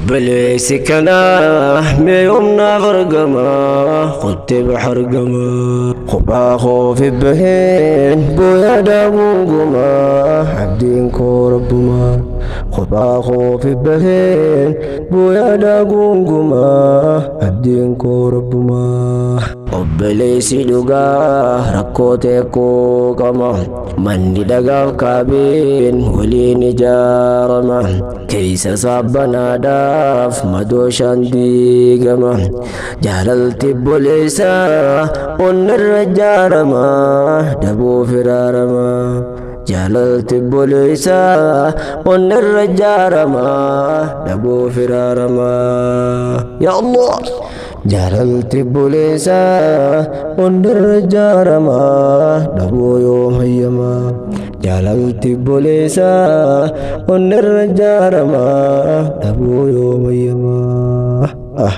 Obboleessi kanaa mee yoomnaaf argama kottee bahargama. Kophaa koofi baheen booyaa daagunguma abdiin koo rabbuma. Kophaa koofi baheen booyaa daagunguma abdiin koo rabbuma. Obboleessi dhugaa rakkoo teekoo qaba. Manni dhagaaf kaabeen waliin ijaarama. Keessa saabbanaadhaaf madooshaan diigama. Jaalalti obboleessaa onnarra ijaarama. Daboo firaarama. Jaalalti obboleessaa onnarra ijaarama. Daboo firaarama. Yaa Allah! Jaalalti obboleessaa onnarra ijaarama. Daboo yoom hayyama. Jaalalti obboleessaa onnarra ijaarama. Daboo yoom hayyama. Ah.